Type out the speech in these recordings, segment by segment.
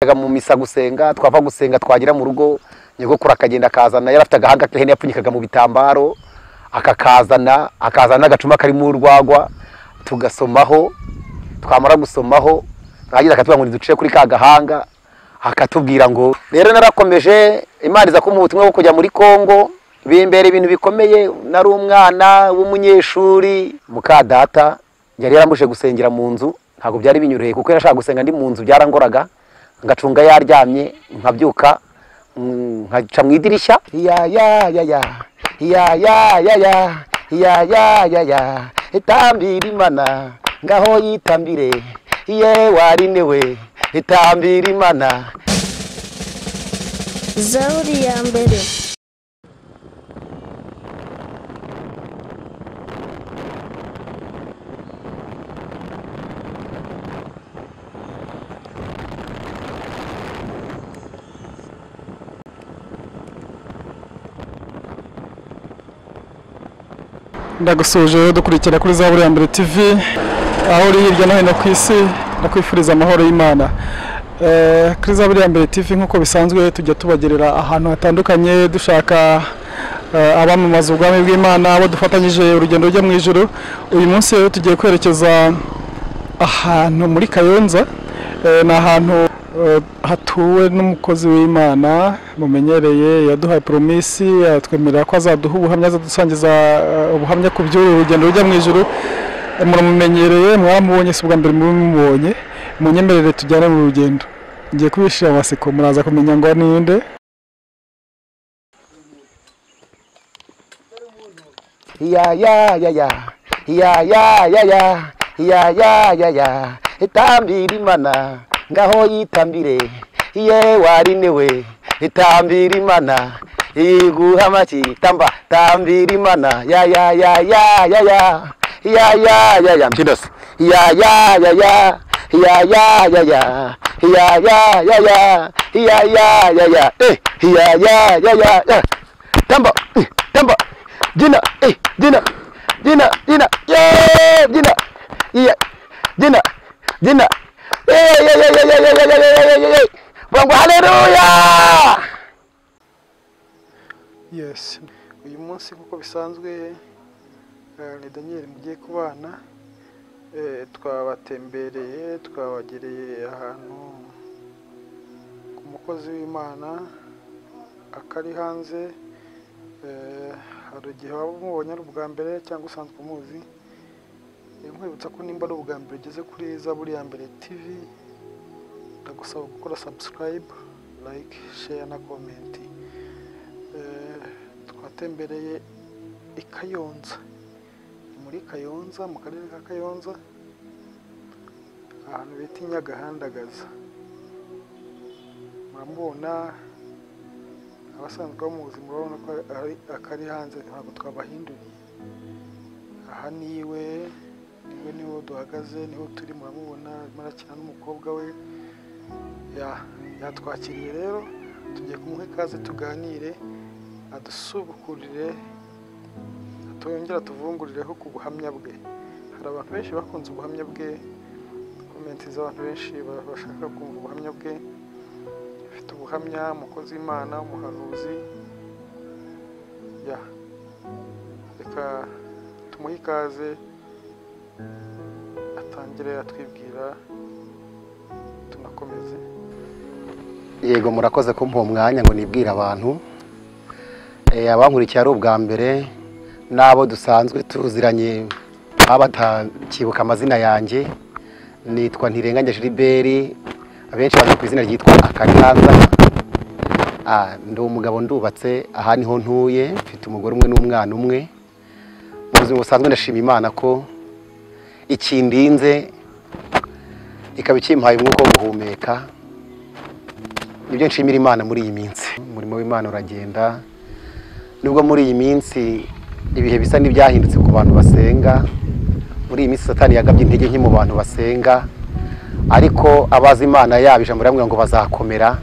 Twajyaga mu misa gusenga, twava gusenga twagira mu rugo, nyogokuru akagenda akazana, yari afite agahanga k'ihene yapfunyikaga mu bitambaro, akakazana, akazana n'agacuma karimo urwagwa, tugasomaho, twamara gusomaho twagira akatubwira ngo niduce kuri ka gahanga, akatubwira ngo rero narakomeje. Imana iza kumpa ubutumwa bwo kujya muri Kongo, bimbera ibintu bikomeye. Nari umwana w'umunyeshuri, muka data yari yaramuje gusengera mu nzu, ntabwo byari binyoroheye kuko yarashaka gusenga ndi mu nzu, byarangoraga, ngacunga yaryamye, nkabyuka nkaca mu idirishya. Ya ya ya ya ya ya ya ya ya ya ya ya, itambira Imana ngaho yitambire, ye warinewe itambira Imana. Zaburi ya mbere. Ndagusuhuje dukurikira kuri Zaburi ya mbere TV, aho uri hirya no hino ku isi, ndakwifuriza amahoro y'Imana. Kuri Zaburi ya mbere TV nk'uko bisanzwe tujya tubagerera ahantu hatandukanye dushaka abamamaza ubwami bw'Imana, abo dufatanyije urugendo rujya mu ijuru. Uyu munsi rero tugiye kwerekeza ahantu muri Kayonza, ni ahantu hatuwe n'umukozi w'Imana mumenyereye, yaduhaye promisi, atwemerera ko azaduha ubuhamya, azadusangiza ubuhamya ku by'uru rugendo rujya mu ijuru. Muramumenyereye, mwaramubonye, si ubwa mbere mubonye, munyemerere tujyane mu rugendo. Ngiye kubishira amaseko, muraza kumenya ngo ninde. Ya ya ya ya ya ya ya ya ya ya ya ya, itambira Imana ngaho yitambire, ye warinewe itambira Imana, iguha amaki tamba tambira Imana, ya ya ya ya ya ya ya ya ya ya, mchindose ya ya ya ya ya ya ya ya ya ya ya ya ya ya ya ya, eh ya ya ya ya ya, tamba tamba jina, eh jina jina jina, ye jina ya jina jina, Bwangu haleluya. Yes, uyu munsi nkuko bisanzwe ni Daniel mugiye kubana, twabatembereye, twabagereye ahantu ku mukozi w'Imana akari hanze. Hari igihe waba umubonye ari ubwa mbere cyangwa usanzwe umuzi. Nkwibutsa ko nimba ari ubwa mbere ugeze kuri Zaburi ya mbere TV, ndagusaba gukora subscribe, like, share na comment. Twatembereye i Kayonza, muri Kayonza, mu karere ka Kayonza, ahantu bita Nyagahandagaza. Muramubona, abasanzwe bamuzi murabona ko ari akari hanze, ntabwo twabahinduriye. Aha niwe niwe niho duhagaze, niho turi, muramubona arimo arakina n'umukobwa we. Yatwakiriye rero, tugiye kumuha ikaze tuganire, adusubukurire, atongera tuvungurireho ku buhamya bwe. Hari abantu benshi bakunze ubuhamya bwe, komenti z'abantu benshi bashaka kumva ubuhamya bwe. Afite ubuhamya, umukozi w'Imana, umuhanuzi. Reka tumuhe ikaze atangire atwibwira, tunakomeze. Yego, murakoze kumpa umwanya ngo nibwire abantu. Abankurikiye ari ubwa mbere n'abo dusanzwe tuziranye batakibuka amazina yanjye, nitwa Ntirenganya Gilbert, abenshi bazi ku izina ryitwa Akarihanza. Ndi umugabo, ndubatse, aha niho ntuye, mfite umugore umwe n'umwana umwe. Mu buzima busanzwe ndashima Imana ko ikindinze, ikaba ikimpaye umwuka wo guhumeka. Nibyo nshimira Imana muri iyi minsi. Umurimo w'Imana uragenda, nubwo muri iyi minsi ibihe bisa n'ibyahindutse ku bantu basenga. Muri iyi minsi Satani yagabye intege nke mu bantu basenga, ariko abazi Imana yabo ijambo riramubwira ngo bazakomera.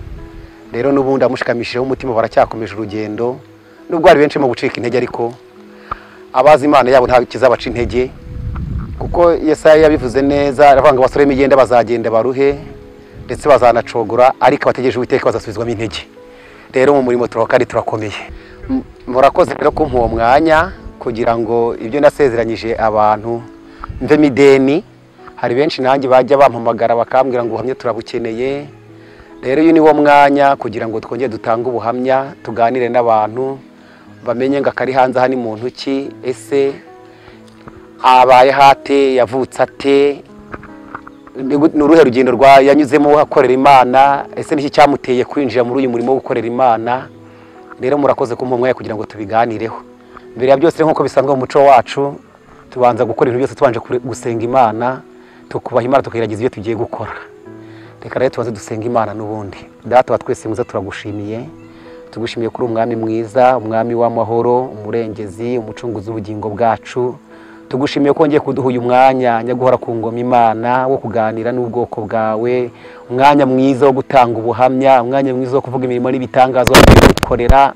Rero n'ubundi amushikamishijeho umutima, baracyakomeje urugendo, nubwo hari benshi mu gucika intege, ariko abazi Imana yabo nta kizabaca intege, kuko Yesaya yabivuze neza, aravuga ngo abasore b'imigenda bazagenda baruhe, ndetse bazanacogora, ariko abategereje Uwiteka bazasubizwamo intege. Rero mu murimo kandi turakomeye. Murakoze rero kumpa uwo mwanya kugira ngo ibyo nasezeranyije abantu mvemo ideni. Hari benshi nanjye bajya bampamagara bakambwira ngo ubuhamya turabukeneye. Rero uyu ni wo mwanya kugira ngo twongere dutange ubuhamya, tuganire n'abantu bamenye ngo akari hanze aha ni muntu ki, ese abaye hate, yavutse ate, ni uruhe rugendo rwa yanyuzemo akorera Imana, ese niki cyamuteye kwinjira muri uyu murimo wo gukorera Imana. Rero murakoze kumpa umwanya kugira ngo tubiganireho. Mbere ya byose nk'uko bisanzwe mu muco wacu, tubanza gukora ibintu byose tubanje gusenga Imana, tukubaha Imana, tukagerageza ibyo tugiye gukora. Reka rero tubanze dusenga Imana n'ubundi. Data wa twese mwiza, turagushimiye, tugushimiye kuri umwami mwiza, umwami w'amahoro, umurengezi, umucunguzi w'ubugingo bwacu. Tugushimiye ko wongeye kuduha uyu mwanya nyaguhora ku ngoma Imana wo kuganira n'ubwoko bwawe, umwanya mwiza wo gutanga ubuhamya, umwanya mwiza wo kuvuga imirimo n'ibitangazo wadukorera.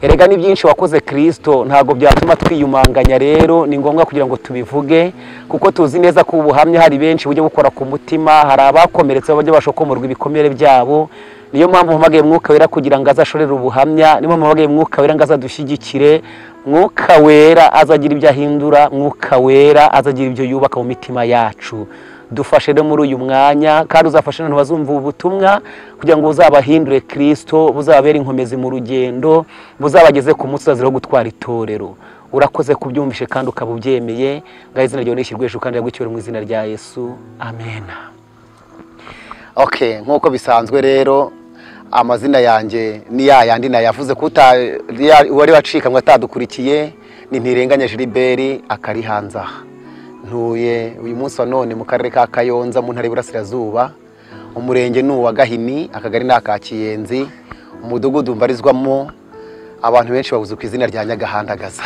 Erega ni byinshi wakoze Kristo, ntago byatuma twiyumanganya. Rero ni ngombwa kugira ngo tubivuge, kuko tuzi neza ko ubuhamya hari benshi bujya bukora ku mutima, hari abakomeretse bajya bashokomorwa ibikomere byabo. Niyo mpamvu mpamagaye Mwuka Wera kugira ngo azashorere ubuhamya, niyo mpamvu mpamagaye Mwuka Wera ngo azadushyigikire. Mwuka Wera azagira ibyo ahindura, Mwuka Wera azagira ibyo yubaka mu mitima yacu. Dufashe rero muri uyu mwanya, kandi uzafashe n'abantu bazumva ubutumwa kugira ngo uzabahindure Kristo, buzababere inkomezi mu rugendo, buzabageze ku munsi wo gutwara itorero. Urakoze kubyumvishe kandi ukaba ubyemeye. Ngaho izina ryawe nishyirwe hejuru kandi ryagucyure mu izina rya Yesu, amen. Okay, nk'uko bisanzwe rero amazina yanjye ni ya yandi nayavuze ko wari wacikamwe atadukurikiye, ni Ntirenganya Gilbert akari hanze aha. Ntuye uyu munsi wa none mu karere ka Kayonza mu ntara y'Iburasirazuba, umurenge ni uwa Gahini, akagari ni aka Kiyenzi, umudugudu mbarizwamo abantu benshi babuze ku izina rya Nyagahandagaza.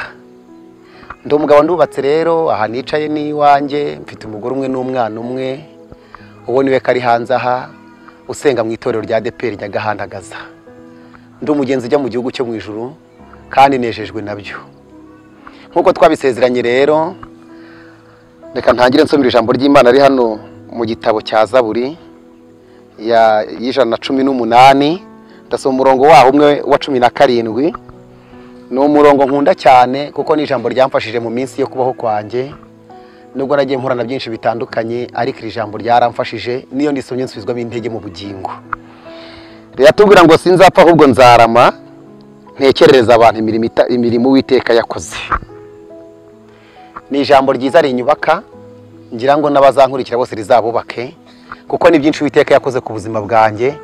Ndi umugabo ndubatse rero, aha nicaye ni iwanjye, mfite umugore umwe n'umwana umwe, uwo niwe kari hanze aha, usenga mu itorero rya ADEPR Nyagahandagaza. Ndi umugenzi ujya mu gihugu cyo mu ijuru kandi nejejwe nabyo. Nkuko twabisezeranye rero, reka ntangire nsomera ijambo ry'Imana ari hano mu gitabo cya Zaburi ya 118, ndasoma umurongo waho umwe wa 17. Ni umurongo nkunda cyane kuko ni ijambo ryamfashije mu minsi yo kubaho kwanjye, nubwo nagiye mpura na byinshi bitandukanye, ariko iri jambo ryaramfashije, niyo ndisomye nsubizwamo intege mu bugingo. Riratubwira ngo sinzapfa ahubwo nzarama, ntekerereza abantu imirimo Uwiteka yakoze. Ni ijambo ryiza rinyubaka, ngira ngo n'abazankurikira bose rizabubake, kuko ni byinshi Uwiteka yakoze ku buzima bwanjye.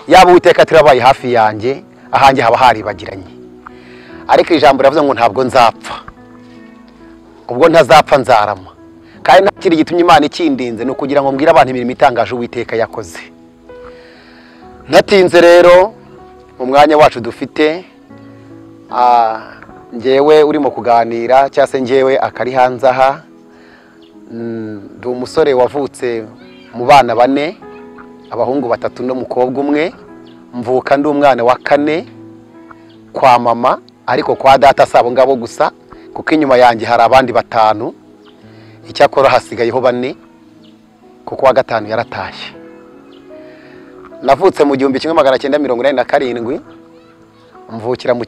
Yaba Uwiteka atirabaye hafi yanjye, ahanjye haba haribagiranye. Ariko ijambo riravuze ngo ntabwo nzapfa, ubwo ntazapfa nzarama. Kandi nta kindi gitumye Imana ikindinze ni ukugira ngo mbwire abantu imirimo itangaje Uwiteka yakoze. Ntatinze rero mu mwanya wacu dufite, njyewe urimo kuganira cyangwa se njyewe akari hanze aha, ndi umusore wavutse mu bana bane, abahungu batatu n'umukobwa umwe. Mvuka ndi umwana wa kane kwa mama, ariko kwa data sabo ngabo gusa, kuko inyuma yanjye hari abandi batanu, icyakora hasigayeho bane kuko wa gatanu yaratashye. Navutse mu 1987, mvukira mu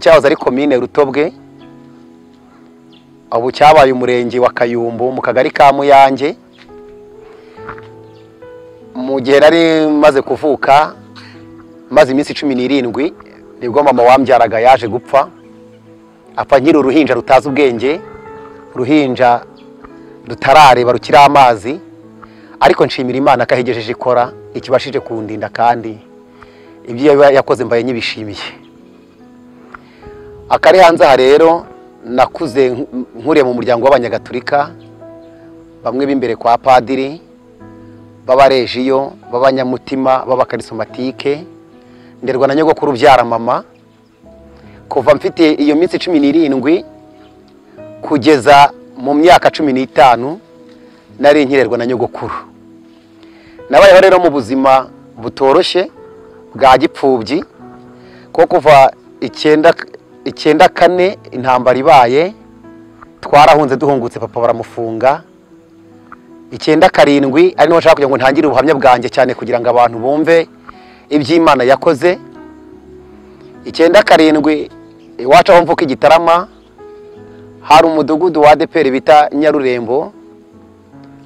cyahoze ari komine Rutobwe, ubu cyabaye umurenge wa Kayumbu mu kagari ka Muyange. Mu gihe nari maze kuvuka, maze iminsi 17, nibwo mama wambyaraga yaje gupfa, apfa nkiri uruhinja rutazi ubwenge, uruhinja rutarareba rukiri amazi. Ariko nshimira Imana ko ahigejeje ikora ikibashije kundinda, kandi ibyo yakoze mbaye nyibishimiye. Akari hanze aha rero, nakuze nkuriye mu muryango w'Abanyagatulika, bamwe b'imbere kwa padiri, b'abarejiyo, b'abanyamutima, b'abakarisomatike. Nderwa na nyogokuru ubyara mama. Kuva mfite iyo minsi 17 kugeza mu myaka 15 nari nkirerwa na nyogokuru. Nabayeho rero mu buzima butoroshye bwa gipfubyi, ko kuva 94 intambara ibaye twarahunze, duhungutse papa baramufunga. 97, ari niho nshaka kugira ngo ntangire ubuhamya bwanjye cyane kugira ngo abantu bumve iby'Imana yakoze. 97 iwacu aho mvuka Igitarama hari umudugudu wa ADEPR bita Nyarurembo,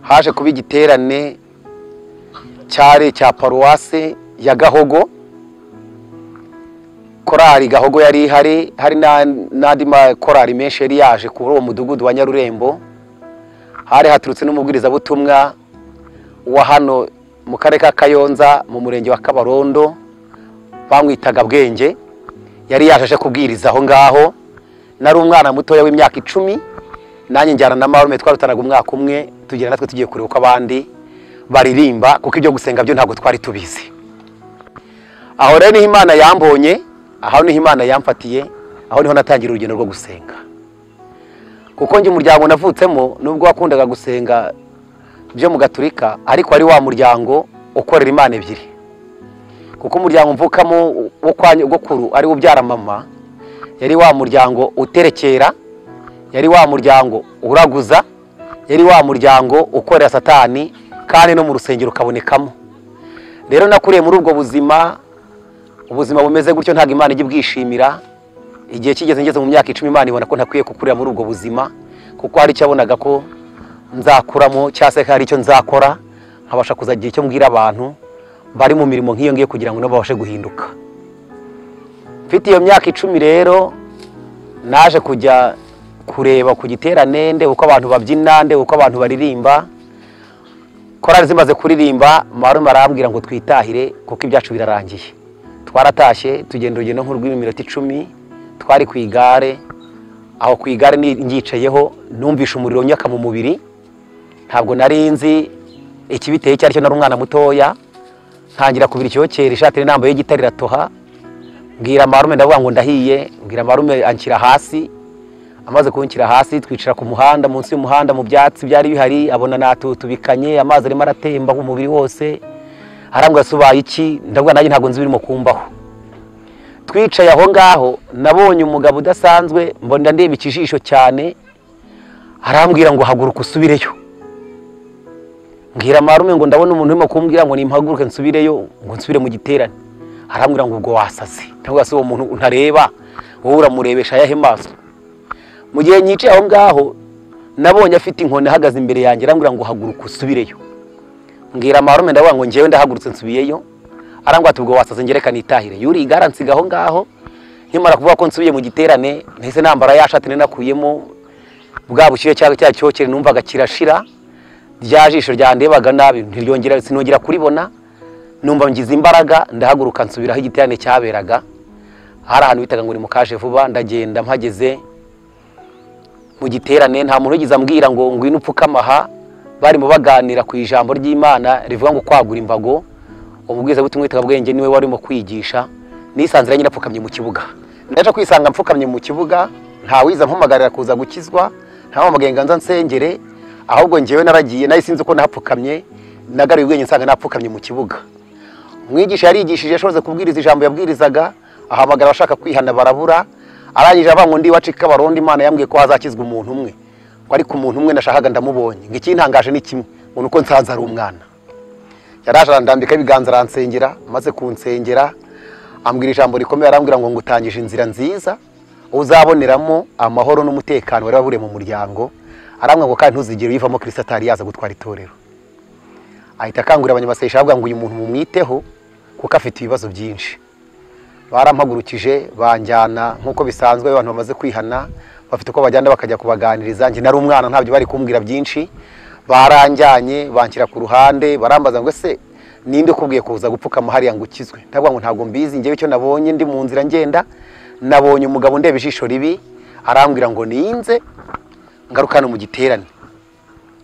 haje kuba igiterane cyari cya paruwase ya Gahogo. Korali Gahogo yari ihari, hari n'andi makorali menshi yari yaje kuri uwo mudugudu wa Nyarurembo. Hari haturutse n'umubwirizabutumwa wa hano mu karere ka Kayonza mu murenge wa Kabarondo, bamwitaga Bwenge, yari yaje kubwiriza aho ngaho. Nari umwana mutoya w'imyaka 10, nanjye njyana na marume, twarutanaga umwaka umwe, tugira natwe tugiye kureba uko abandi baririmba, kuko ibyo gusenga byo ntabwo twari tubizi. Aho rero niho Imana yambonye, aho niho Imana yamfatiye, aho niho natangira urugendo rwo gusenga. Kuko njye umuryango navutsemo nubwo wakundaga gusenga byo mu Gaturika, ariko ari wa muryango ukorera Imana ebyiri. Kuko umuryango mvukamo wo kwa nyogokuru ari ubyara mama, yari wa muryango uterekera, yari wa muryango uraguza, yari wa muryango ukorera Satani, kandi no mu rusengero kabonekamo. Rero nakuriye muri ubwo buzima, ubuzima bumeze gutyo ntago Imana ijya ibwishimira. Igihe kigeze ngeze mu myaka 10, Imana ibona ko ntakwiye gukurira muri ubwo buzima, kuko hari icyo yabonaga ko nzakuramo cyangwa se hari icyo nzakora nkabasha kuzagira icyo mbwira abantu bari mu mirimo nk'iyo ngiye kugira ngo nabo babashe guhinduka. Mfite iyo myaka 10 rero naje kujya kureba ku giterane, ndeba uko abantu babyina, ndeba uko abantu baririmba. Korali zimaze kuririmba, marume arambwira ngo twitahire kuko ibyacu birarangiye. Twaratashye tugenda urugendo nk'urw'iminota 10, twari ku igare. Aho ku igare ngicayeho numvisha umuriro unyaka mu mubiri, ntabwo nari nzi ikibiteye icyo aricyo, nari umwana mutoya. Ntangira kubira icyokere, ishati n'ambaye y'igitare iratoha. Mbwira marume ndavuga ngo ndahiye, mbwira marume anshyira hasi. Amaze kunshyira hasi twicara ku muhanda, munsi y'umuhanda mu byatsi byari bihari, abona natutubikanye, amazi arimo aratemba mu mubiri wose. Arambwira subaye iki? Ndavuga nanjye ntabwo nzi birimo kumbaho. Twicaye aho ngaho nabonye umugabo udasanzwe, mbona ndeba ikijisho cyane, arambwira ngo haguruka usubireyo. Mbwira marume ngo ndabona umuntu urimo kumbwira ngo nimpaguruke nsubireyo, ngo nsubire mu giterane. Arambwira ngo ubwo wasaze. Ndavuga se uwo muntu ntareba, wowe uramurebesha ayahe maso? Mu gihe nyicaye aho ngaho nabonye afite inkoni ahagaze imbere yanjye, arambwira ngo haguruka usubireyo. Mbwira marume ndavuga ngo njyewe ndahagurutse nsubiyeyo. Arambwira ati ubwo wasaze ngereka nitahire. Yuri igare ansiga aho ngaho. Nkimara kuvuga ko nsubiye mu giterane, nahise nambara ya shati nakuyemo bwa bushyuhe cyangwa cya cyokere numvaga kirashira, rya jisho ryandebaga nabi ntiryongera, sinongera kuribona. Numva ngize imbaraga ndahaguruka nsubira aho igiterane cyaberaga. Hari ahantu bitaga ngo ni mu Kaje vuba, ndagenda mpageze mu giterane nta muntu wigeze ambwira ngo ngwino upfukamaha. Barimo baganira ku ijambo ry'Imana rivuga ngo kwagura imbago. Umubwirizabutumwa witwa Bwenge niwe warimo kwigisha. Nisanzira nyine apfukamye mu kibuga. Ndaje kwisanga mpfukamye mu kibuga, nta wiza mpamagarira kuza gukizwa, nta mpamagaye nganza nsengere, ahubwo njyewe naragiye nayo sinzi uko napfukamye, nagaruye ubwenge nsanga napfukamye mu kibuga. Umwigisha yarigishije ashoboze kubwiriza ijambo yabwirizaga, ahamagara abashaka kwihana barabura, arangije avuga ngo ndi iwacu i Kabarondo Imana yambwiye ko hazakizwa umuntu umwe. Ngo ariko umuntu umwe nashakaga ndamubonye, ngo ikintangaje ni kimwe, ngo nuko nsanze ari umwana. Yaraje arandambika ibiganza aransengera, amaze kunsengera ambwira ijambo rikomeye, arambwira ngo ngutangije inzira nziza uzaboneramo amahoro n'umutekano wari waburiye mu muryango. Arambwira ngo kandi ntuzigere uyivamo Kristo atari yaza gutwara itorero. Ahita akangurira abanyamasengesho avuga ngo uyu muntu mumwiteho kuko afite ibibazo byinshi. Barampagurukije banjyana nk'uko bisanzwe abantu bamaze kwihana bafite uko bajyana bakajya kubaganiriza. Njye nari umwana ntabyo bari kumbwira byinshi, baranjyanye banshyira ku ruhande, barambaza ngo ese ninde ukubwiye kuza gupfukama hariya ngo ukizwe? Ndavuga ngo ntabwo mbizi, njyewe icyo nabonye ndi mu nzira ngenda nabonye umugabo ndeba ijisho ribi, arambwira ngo ninze ngaruka hano mu giterane.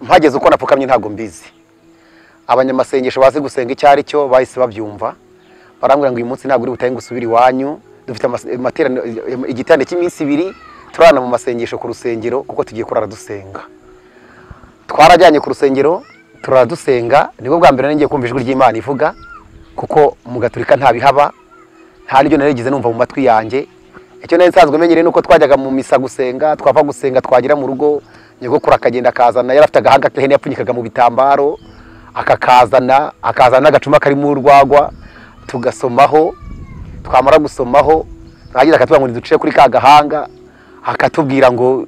Mpageze uko napfukamye ntabwo mbizi. Abanyamasengesho bazi gusenga icyo ari cyo bahise babyumva, barambwira ngo uyu munsi ntabwo uri butahe ngo usubire iwanyu, dufite igiterane cy'iminsi ibiri turarana mu masengesho ku rusengero kuko tugiye kurara dusenga. Twarajyanye ku rusengero turara dusenga, nibwo bwa mbere ngiye kumva ijwi ry'Imana ivuga, kuko mu Gaturika nta bihaba, nta n'ibyo narigize numva mu matwi yanjye. Icyo nari nsanzwe menyereye nuko twajyaga mu misa gusenga, twava gusenga twagera mu rugo Nyogokuru akagenda akazana, yari afite agahanga k'ihene yapfunyikaga mu bitambaro, akakazana, akazana n'agacuma karimo urwagwa, tugasomaho. Twamara gusomaho yarangiza akatubwira ngo niduce kuri ka gahanga, akatubwira ngo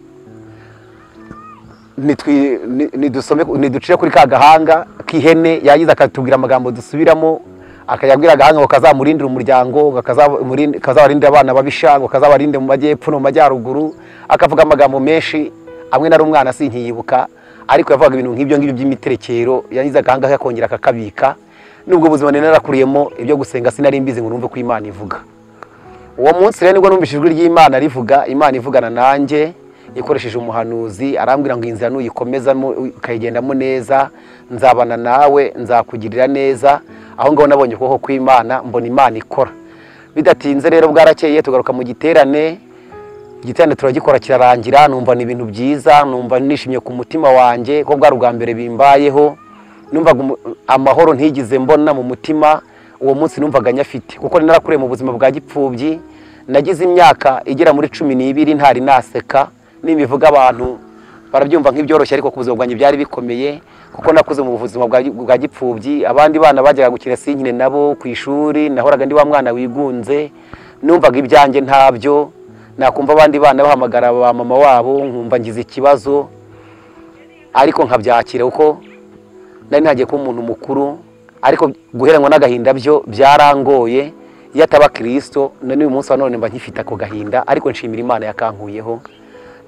nidusome, niducire kuri ka gahanga k'ihene. Yagize akatubwira amagambo dusubiramo, akayabwira agahanga ngo kazamurindire umuryango, ngo kazabarinde abana babisha, ngo kazabarinde mu majyepfo no mu majyaruguru. Akavuga amagambo menshi, amwe nari umwana sinkiyibuka, ariko yavugaga ibintu nk'ibyo ngibyo by'imiterekero. Yagize agahanga akongera akakabika. Nubwo buzima nari narakuriyemo, ibyo gusenga sinari mbizi ngo numve ko Imana ivuga. Uwo munsi rero nibwo numvise ijwi ry'Imana rivuga, Imana ivugana nanjye ikoresheje umuhanuzi, arambwira ngo inzira nuyikomezamo ukayigendamo neza, nzabana nawe, nzakugirira neza. Aho ngaho nabonye ukuboko kw'Imana, mbona Imana ikora. Bidatinze rero bwarakeye tugaruka mu giterane, igiterane turagikora kirarangira, numva ni ibintu byiza, numva nishimye ku mutima wanjye ko bwari ubwa mbere bimbayeho. Numvaga amahoro ntigize mbona mu mutima uwo munsi numvaga nyafite, kuko narakuriye mu buzima bwa gipfubyi. Nagize imyaka igera muri 12 ntari naseka. Nimivuga abantu barabyumva nk'ibyoroshye, ariko ku buzima bwanjye byari bikomeye, kuko nakuze mu buzima bwa gipfubyi. Abandi bana bajyaga gukina sinkine nabo ku ishuri, nahoraga ndi wa mwana wigunze, numvaga ibyanjye ntabyo. Nakumva abandi bana bahamagara ba mama wabo nkumva ngize ikibazo, ariko nkabyakira kuko nari ntagiye kuba umuntu mukuru. Ariko guheranwa n'agahinda byo byarangoye. Iyo ataba Kristo na n'uyu munsi wa none mba nkifite ako gahinda, ariko nshimira Imana yakankuyeho.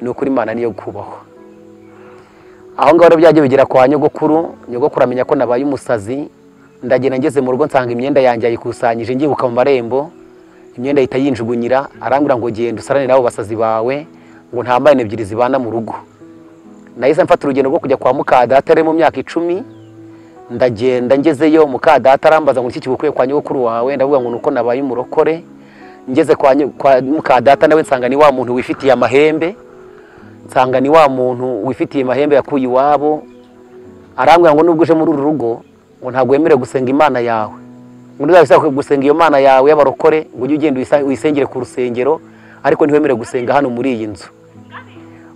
Ni ukuri Imana niyo kubaho. Aho ngaho rero byagiye bigera kwa nyogokuru, nyogokuru amenya ko nabaye umusazi. Ndagenda ngeze mu rugo nsanga imyenda yanjye yayikusanyije, ngibuka mu marembo imyenda ihita yinjugunyira, arambwira ngo genda usarane nabo basazi bawe, ngo nta mbane ebyiri zibana mu rugo. Nahise mfata urugendo rwo kujya kwa mukadata ari mu myaka 10. Ndagenda ngezeyo, mukadata arambaza ngo iki kigukuye kwa nyogokuru wawe? Ndavuga ngo nuko nabaye umurokore. Ngeze kwa mukadata nawe nsanga ni wa muntu wifitiye amahembe, nsanga ni wa muntu wifitiye amahembe yakuye iwabo. Arambwira ngo nubwo uje muri uru rugo ngo ntabwo wemerewe gusenga Imana yawe, ngo ntuzabisaba gusenga iyo Mana yawe y'abarokore, ngo ujye ugenda uyisengere ku rusengero, ariko ntiwemerewe gusenga hano muri iyi nzu.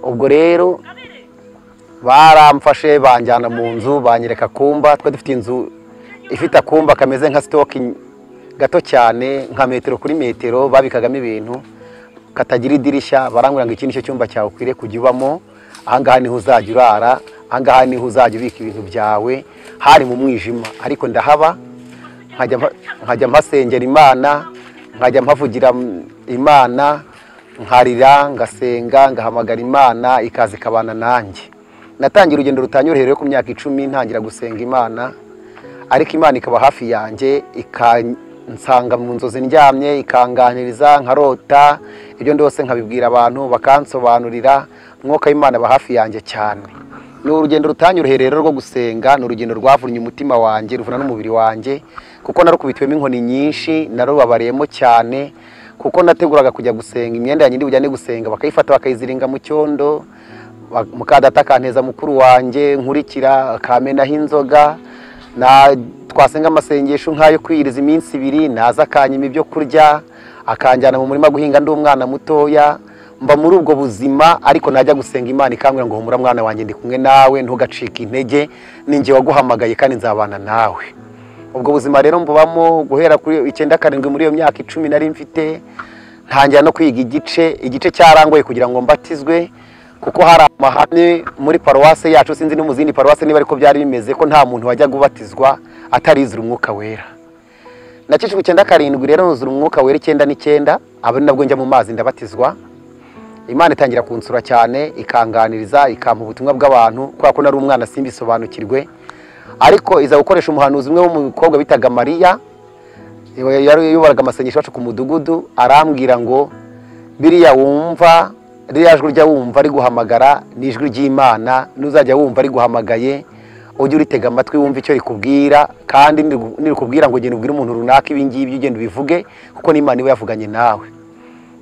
Ubwo rero baramfashe banjyana mu nzu, banyereka kumba. Twe dufite inzu ifite akumba kameze nka stock gato cyane, nka metero kuri metero, babikagamo ibintu, katagira idirishya. Barambwira ngo iki nicyo cyumba cyawe ukwiriye kujya ubamo, aha ngaha niho uzajya urara, aha ngaha niho uzajya ubika ibintu byawe. Hari mu mwijima, ariko ndahaba, nkajya mpasengera Imana, nkajya mpavugira Imana, nkarira, ngasenga, ngahamagara Imana ikaza ikabana nanjye. Natangiye urugendo rutanyoroheye rero ku myaka 10 ntangira gusenga Imana, ariko Imana ikaba hafi yanjye, ikansanga mu nzozi ndyamye, ikanganiriza, nkarota ibyo ndose nkabibwira abantu bakansobanurira. Umwuka w'Imana aba hafi yanjye cyane. Ni urugendo rutanyoroheye rero rwo gusenga, ni urugendo rwavunnye umutima wanjye, ruvuna n'umubiri wanjye, kuko narukubitiwemo inkoni nyinshi, narubabariyemo cyane, kuko nateguraga kujya gusenga, imyenda yanjye ndi bujyane gusenga bakayifata bakayiziringa mu cyondo. Mukadata akanteza mukuru wanjye nkurikira, akamenaho inzoga, na twasenga amasengesho nk'ayo kwiyiriza iminsi 2, naza akanyima ibyo kurya, akanjyana mu murima guhinga ndi umwana mutoya. Mba muri ubwo buzima, ariko najya gusenga Imana ikambwira ngo humura mwana wanjye, ndi kumwe nawe, ntugacike intege, ninjye waguhamagaye kandi nzabana nawe. Ubwo buzima rero mbubamo guhera kuri 97 muri iyo myaka 10 nari mfite, ntangira no kwiga igice cyarangoye kugira ngo mbatizwe, kuko hari amahame muri paruwase yacu, sinzi no mu zindi paruwase niba ariko byari bimeze, ko nta muntu wajya gubatizwa atarizura umwuka wera. Nakishwe 97 rero nuzura umwuka wera 99, abo nabwo njya mu mazi ndabatizwa. Imana itangira kunsura cyane, ikanganiriza, ikampa ubutumwa bw'abantu, kubera ko nari umwana simbisobanukirwe. Ariko iza gukoresha umuhanuzi umwe w'umukobwa bitaga Mariya, yayoboraga amasengesho yacu ku mudugudu, arambwira ngo biriya wumva, ririya jwi ujya wumva ari guhamagara ni ijwi ry'Imana, nuzajya wumva ari guhamagaye ujye uritega amatwi wumve icyo rikubwira, kandi nirikubwira ngo genda ubwire umuntu runaka ibi ngibi, ugenda ubivuge, kuko n'Imana iba yavuganye nawe.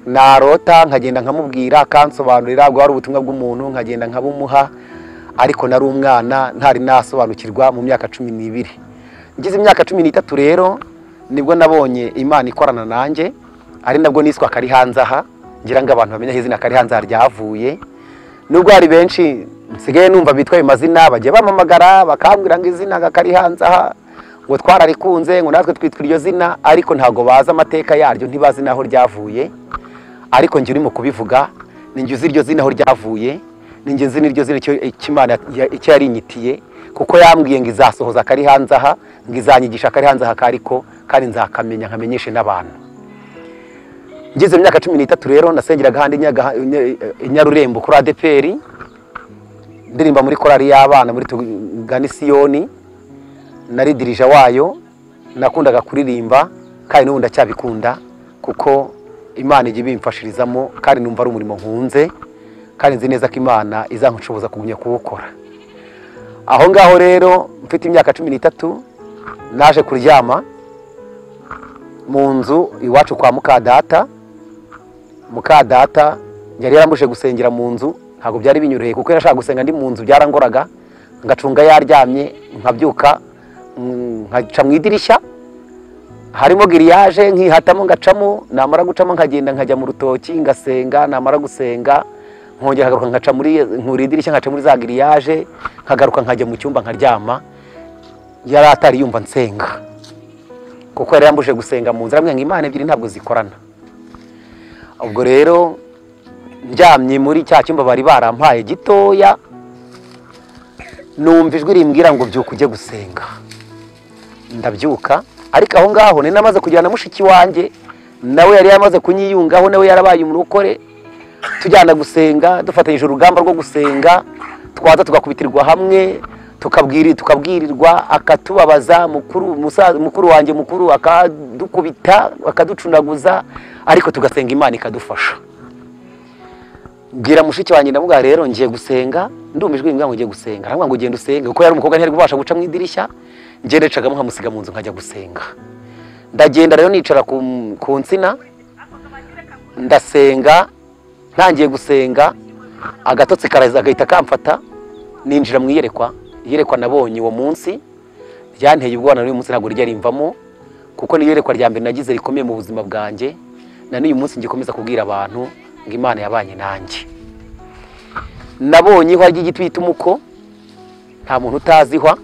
Narota nkagenda nkamubwira, akansobanurira, bwari ubutumwa bw'umuntu nkagenda nkabumuha, ariko nari umwana ntari nasobanukirwa mu myaka 12. Ngize imyaka 13 rero nibwo nabonye Imana ikorana nanjye, ari nabwo niswa Karihanze aha, ngira ngo abantu bamenye izina Karihanze ryavuye. Nubwo hari benshi nsigaye numva bitwa ayo mazina bagiye bamamagara bakambwira ngo izina kari hanze aha, ngo twararikunze, ngo natwe twitwa iryo zina, ariko ntago bazi amateka yaryo, ntibazi naho ryavuye. Ariko njye urimo kubivuga ni njye uzi iryo zina aho ryavuye, ni njye nzi n'iryo zina icyo Imana icyo yarinyitiye, kuko yambwiye ngo izasohoza kari hanze aha, ngo izanyigisha kari hanze aha kariko, kandi nzakamenya nkamenyeshe n'abantu. Ngeze mu myaka 13 rero nasengeraga handi i Nyarurembo kuri ADPR, ndirimba muri korali y'abana muri Tuganisiyoni, nari dirija wayo, nakundaga kuririmba kandi n'ubu ndacyabikunda kuko Imana ijya ibimfashirizamo, kandi numva ari umurimo nkunze, kandi nzi neza ko Imana izanshoboza kugumya kuwukora. Aho ngaho rero mfite imyaka 13 naje kuryama mu nzu iwacu kwa mukadata. Mukadata yari yarambuje gusengera mu nzu, ntabwo byari binyoroheye kuko yarashaka gusenga ndi mu nzu byarangoraga, ngacunga yaryamye, nkabyuka nkaca mu idirishya harimo giriyaje, nkihatamo ngacamo, namara gucamo nkagenda nkajya mu rutoki ngasenga, namara gusenga nkongera nkagaruka nkaca muri nkuri idirishya nkaca muri za giriyaje, nkagaruka nkajya mu cyumba nkaryama. Yari atari yumva nsenga kuko yari yambuje gusenga mu nzu, arambwira ngo Imana ebyiri ntabwo zikorana. Ubwo rero ndyamye muri cya cyumba bari barampaye gitoya, numva ijwi rimbwira ngo byuka ujye gusenga. Ndabyuka, ariko aho ngaho nari namaze kujyana na mushiki wanjye, nawe yari yamaze kunyiyungaho, nawe yarabaye umurokore, tujyana gusenga, dufatanyije urugamba rwo gusenga, twaza tugakubitirwa hamwe, tukabwirirwa, akatubabaza, mukuru wanjye mukuru akadukubita, akaducunaguza, ariko tugasenga Imana ikadufasha. Mbwira mushiki wanjye ndamubwira rero ngiye gusenga, ndumva ijwi rimbwira ngo ngiye gusenga, arambwira ngo genda usenge, kuko yari umukobwa ntiyari kubasha guca mu idirishya, njye ndacagamo nkamusiga mu nzu nkajya gusenga. Ndagenda rero nicara ku nsina ndasenga, ntangiye gusenga agatotsi karaza gahita kamfata, ninjira mu iyerekwa. Iyerekwa nabonye uwo munsi ryanteye ubwoba, na n'uyu munsi ntabwo rijya rimvamo, kuko ni iyerekwa rya mbere nagize rikomeye mu buzima bwanjye, na n'uyu munsi ngikomeza kubwira abantu ngo Imana yabanye nanjye. Nabonye ihwa ry'igiti bita umuko, nta muntu utazi ihwa,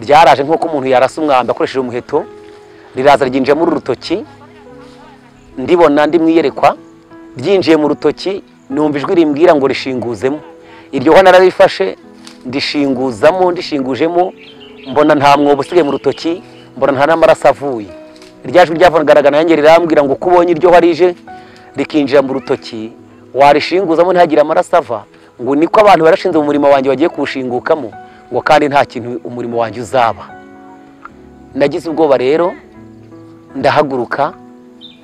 ryaraje nk'uko umuntu yarasa umwambi akoresheje umuheto, riraza ryinjira muri urutoki, ndibona ndi mu iyerekwa, ryinjiye mu rutoki, numva ijwi rimbwira ngo rishinguzemo. Iryo hwa nararifashe ndishinguzamo, ndishingujemo, mbona nta mwobo usigaye mu rutoki, mbona nta n'amaraso avuye. Irya jwi ryagaragara nanjye rirambwira ngo uko ubonye iryo hwa rije rikinjira mu rutoki, warishinguzamo ntihagire amaraso ava, ngo niko abantu barashinze umurimo wanjye bagiye kuwushingukamo, ngo kandi nta kintu umurimo wanjye uzaba. Nagize ubwoba rero ndahaguruka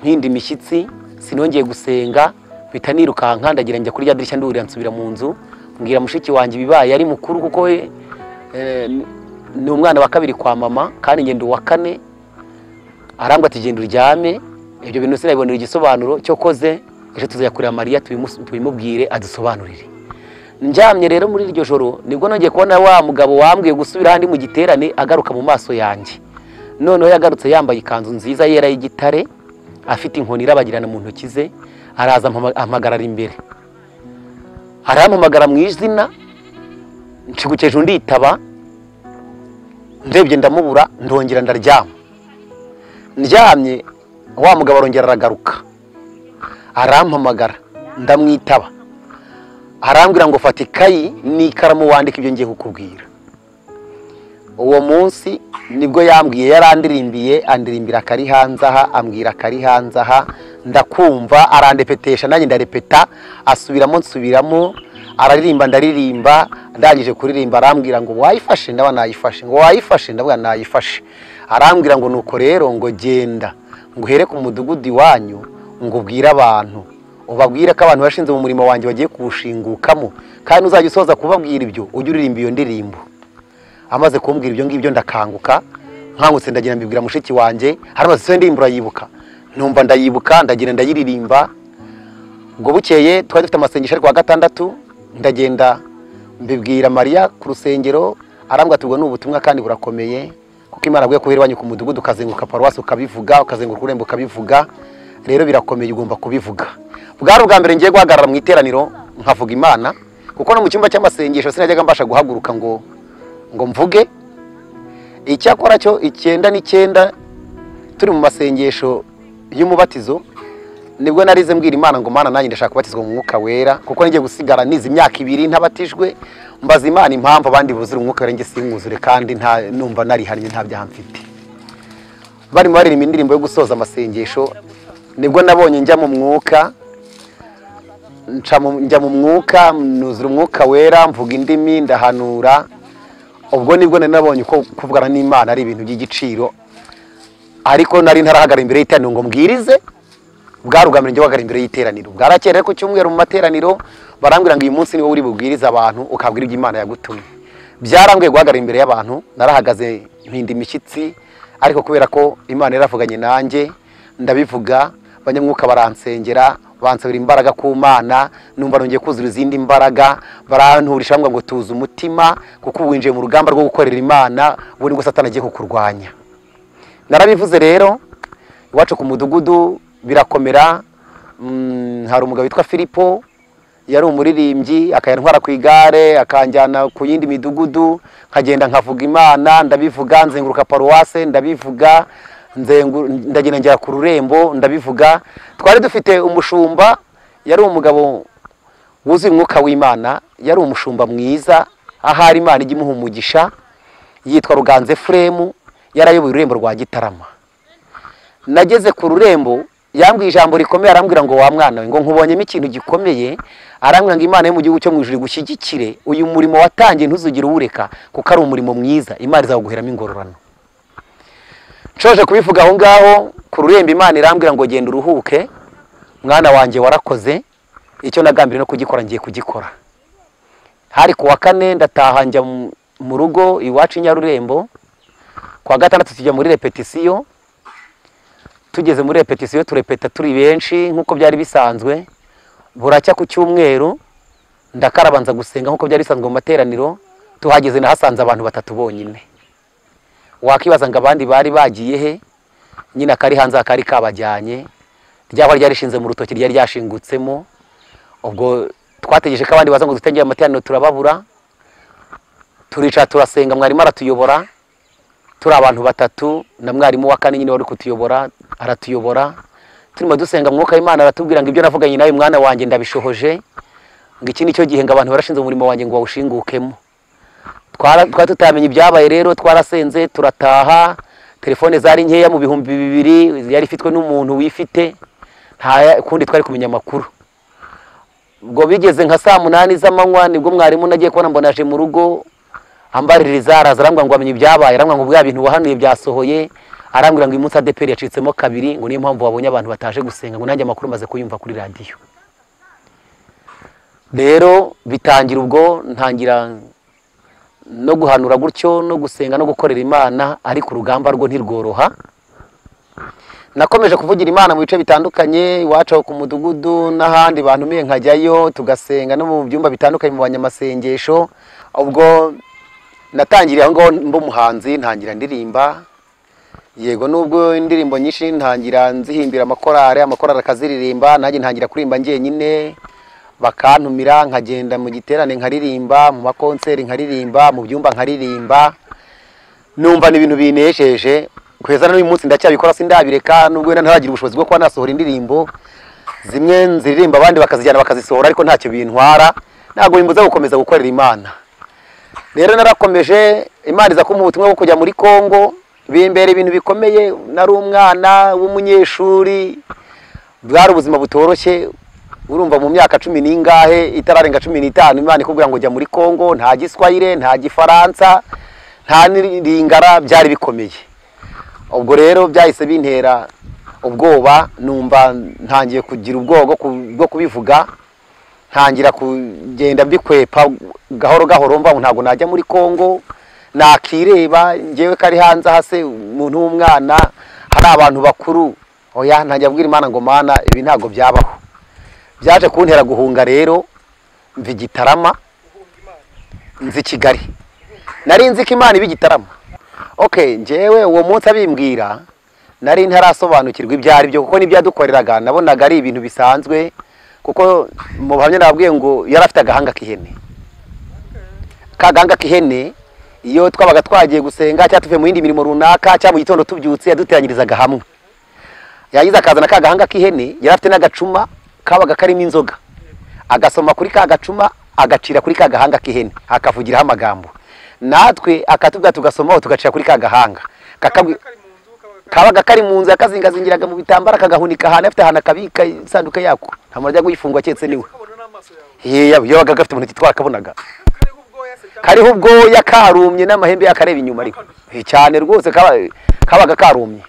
mpinda imishyitsi, sinongeye gusenga, mpita nirukanka ndagira njya kuri rya dirishya ndurira nsubira mu nzu, mbwira mushiki wanjye ibibaye, yari mukuru kuko we ni umwana wa kabiri kwa mama kandi ngenda uwa kane, arambwira ati genda uryame, ibyo bintu sinabibonera igisobanuro, cyokoze ejo tuzajya kureba Mariya tubimubwire adusobanurire. Ndyamye rero muri iryo joro nibwo nongeye kubona wa mugabo wambwiye gusubira handi mu giterane agaruka mu maso yanjye. Noneho yagarutse yambaye ikanzu nziza yera y'igitare, afite inkoni irabagirana mu ntoki ze, araza ampagarara imbere, arampamagara mu izina, nshigukeje nditaba, ndebye ndamubura, ndongera ndaryama. Ndyamye wa mugabo arongera aragaruka, arampamagara ndamwitaba, arambwira ngo fata ikayi n'ikaramu wandike ibyo ngiye kukubwira. Uwo munsi nibwo yambwiye, yarandirimbiye, andirimbira kari hanze aha, ambwira kari hanze aha, ndakumva, arandepetesha nanjye ndarepeta, asubiramo nsubiramo, araririmba ndaririmba, ndangije kuririmba arambwira ngo wayifashe, ndaba nayifashe, ngo wayifashe, ndavuga nayifashe. Arambwira ngo nuko rero ngo genda ngo uhere ku mudugudu iwanyu ngo ubwire abantu, ubabwire ko abantu bashinze mu murimo wanjye bagiye kuwushingukamo, kandi uzajya usoza kubabwira ibyo ujye uririmba iyo ndirimbo. Amaze kumbwira ibyo ngibyo ndakanguka, nkangutse ndagira mbibwira mushiki wanjye, haramaze se ndirimbo urayibuka, numva ndayibuka, ndagira ndayiririmba. Ubwo bukeye twari dufite amasengesho ariko wa gatandatu, ndagenda mbibwira Mariya ku rusengero, arambwira ati ubwo ni ubutumwa kandi burakomeye, kuko Imana aguye kuhera iwanyu ku mudugudu ukazenguruka paruwasi ukabivuga, ukazenguruka urembo ukabivuga, rero birakomeye ugomba kubivuga. Bwari ubwa mbere ngiye guhagarara mu iteraniro nkavuga Imana, Kuko no mu cyumba cy'amasengesho sinajyaga mbasha guhaguruka ngo mvuge. Icyakora cyo 99 turi mu masengesho y'umubatizo, nibwo narize mbwira Imana ngo Mana nanjye ndashaka kubatizwa mu mwuka wera, kuko ngiye gusigara nize imyaka 2 ntabatijwe. Mbaza Imana impamvu abandi buzura umwuka wera njye sinkuzure, kandi nta numva narihannye nta byaha mfite. Barimo baririmba indirimbo yo gusoza amasengesho, nibwo nabonye njya mu mwuka, njya mu mwuka, nuzura umwuka wera, mvuga indimi, ndahanura. Ubwo nibwo nabonye ko kuvugana n'Imana ari ibintu by'igiciro. Ariko nari ntarahagarara imbere y'iteraniro ngo mbwirize, bwarugambira njye guhagarara imbere y'iteraniro. Bwarakera ko cyumweru mu materaniro barambwira ngo uyu munsi niwo uri bubwirize abantu ukabwira ibyo Imana yagutumye. Byarambwiye guhagarara imbere y'abantu, narahagaze mpinda imishyitsi, ariko kubera ko Imana yaravuganye nanjye ndabivuga, abanyamwuka baransengera, bansabira imbaraga ku Mana, numva nongeye kuzura izindi mbaraga, baranturisha ngo tuze umutima, kuko winjiye mu rugamba rwo gukorera Imana, ubu nibwo Satani agiye kukurwanya. Narabivuze rero iwacu ku mudugudu birakomera. Hari umugabo witwa Filipo, yari umuririmbyi, akayantwara ku igare akanjyana ku yindi midugudu, nkagenda nkavuga Imana, ndabivuga, nzenguruka paruwase ndabivuga, ndagenda njya ku rurembo ndabivuga. Twari dufite umushumba, yari umugabo wuzuye umwuka w'Imana, yari umushumba mwiza, ahari Imana ijya imuha umugisha, yitwa Ruganze Fremu, yarayoboye ururembo rwa Gitarama. Nageze ku rurembo yambwiye ijambo rikomeye, arambwira ngo wa mwana we, ngo nkubonyemo ikintu gikomeye, arambwira ngo Imana yo mu gihugu cyo mu ijuru igushyigikire, uyu murimo watangiye ntuzugire uwureka, kuko ari umurimo mwiza, Imana izaguheramo ingororano. Nshoje kubivuga aho ngaho ku rurembo, Imana irambwira ngo genda uruhuke mwana wanjye, warakoze icyo nagambiriye no kugikora ngiye kugikora. Hari ku wa kane ndataha njya mu rugo iwacu i Nyarurembo. Ku wa gatandatu tujya muri repetisiyo. Tugeze muri repetisiyo turepeta turi benshi nkuko byari bisanzwe. Buracya ku cyumweru ndakarabanza gusenga nkuko byari bisanzwe mu materaniro. Tuhageze nahasanze abantu 3 bonyine. Wakibaza ngo abandi bari bagiye he? Nyina kari hanze akari kabajyanye, ryaba ryarishinze mu rutoki ryari ryashingutsemo. Ubwo twategereje ko abandi baza ngo dutangire amateraniro turababura. Turicara turasenga, mwarimu aratuyobora, turi abantu 3 na mwarimu wa kane nyine wari kutuyobora aratuyobora. Turimo dusenga, mwuka w'Imana aratubwira ngo ibyo navuganye nawe mwana wanjye ndabishohoje, ngo iki nicyo gihe ngo abantu barashinze umurimo wanjye ngo bawushingukemo. Twari tutamenye ibyabaye rero, twarasenze turataha. Telefone zari nkeya mu 2000 yari ifitwe n'umuntu wifite, nta kundi twari kumenya amakuru. Ubwo bigeze nka saa 8 z'amanywa nibwo mwarimu nagiye kubona mbona aje mu rugo ambaririza, araza arambwira ngo amenye ibyabaye, arambwira ngo bwa bintu wahanuye byasohoye, arambwira ngo uyu munsi ADEPR yacitsemo 2, ngo niyo mpamvu wabonye abantu bataje gusenga, ngo nanjye amakuru maze kuyumva kuri radiyo. Rero bitangira ubwo ntangira no guhanura gutyo no gusenga no gukorera Imana, ariko urugamba rwo ntirworoha. Nakomeje kuvugira Imana mu bice bitandukanye, iwacu ku mudugudu n'ahandi bantumiye nkajyayo, tugasenga no mu byumba bitandukanye mu banyamasengesho. Ubwo natangiriye aho ngaho mba umuhanzi, ntangira ndirimba. Yego nubwo indirimbo nyinshi ntangira nzihimbira amakorale, amakorale akaziririmba, nanjye ntangira kuririmba njyenyine, bakantumira nkagenda mu giterane nkaririmba, mu makonseri nkaririmba, mu byumba nkaririmba. Numva ni ibintu binesheje. Kugeza n'uyu munsi ndacyabikora, sindabireka, nubwo wenda ntaragira ubushobozi bwo kuba nasohora indirimbo zimwe nziririmba abandi bakazijyana bakazisohora, ariko ntacyo bintwara, ntabwo bimbuza gukomeza gukorera Imana. Rero narakomeje, Imana iza kumpa ubutumwa bwo kujya muri Kongo, bimbera ibintu bikomeye. Nari umwana w'umunyeshuri, bwari ubuzima butoroshye. Urumva mu myaka 10 n'ingahe itararenga 15, Imana ikubwira ngo jya muri Kongo, nta Giswahili, nta Gifaransa, nta n'Ilingala, byari bikomeye. Ubwo rero byahise bintera ubwoba, numva ntangiye kugira ubwoba bwo kubivuga, ntangira kugenda mbikwepa gahoro gahoro, mva ntabwo najya muri Kongo, nakireba njyewe kari hanze hase umuntu w'umwana, hari abantu bakuru. Oya, ntangiye kubwira Imana ngo Mana ibi ntabwo byabaho. Byaje kuntera guhunga rero, mva Gitarama nzi Kigali. Nari nzi ko Imana iba Gitarama. Okay, njyewe uwo munsi abimbwira nari ntarasobanukirwa ibyo ari byo, kuko n'ibyadukoreraga nabonaga ari ibintu bisanzwe, kuko mu buhamya nababwiye ngo yari afite agahanga k'ihene. Ka gahanga k'ihene iyo twabaga twagiye gusenga cyangwa tuvuye mu yindi mirimo runaka cyangwa mu gitondo tubyutse, yaduteranyirizaga hamwe. Yagize akazana ka gahanga k'ihene, yari afite n'agacuma kabaga karimo inzoga, agasoma kuri ka gacuma, agacira kuri ka gahanga k'ihene, akavugiraho amagambo, natwe akatubwira tugasomaho, tugacira kuri ka gahanga. Kabaga kari mu nzu, yakazingazingiraga mu bitambaro, akagahunika ahantu afite ahantu akabika isanduka yako, nta muntu ajya kuyifungwa keretse niwe. Yabaga gafite umuntu twakabonaga kariho ubwoya, karumye n'amahembe yakareba inyuma, ariko cyane rwose kabaga karumye,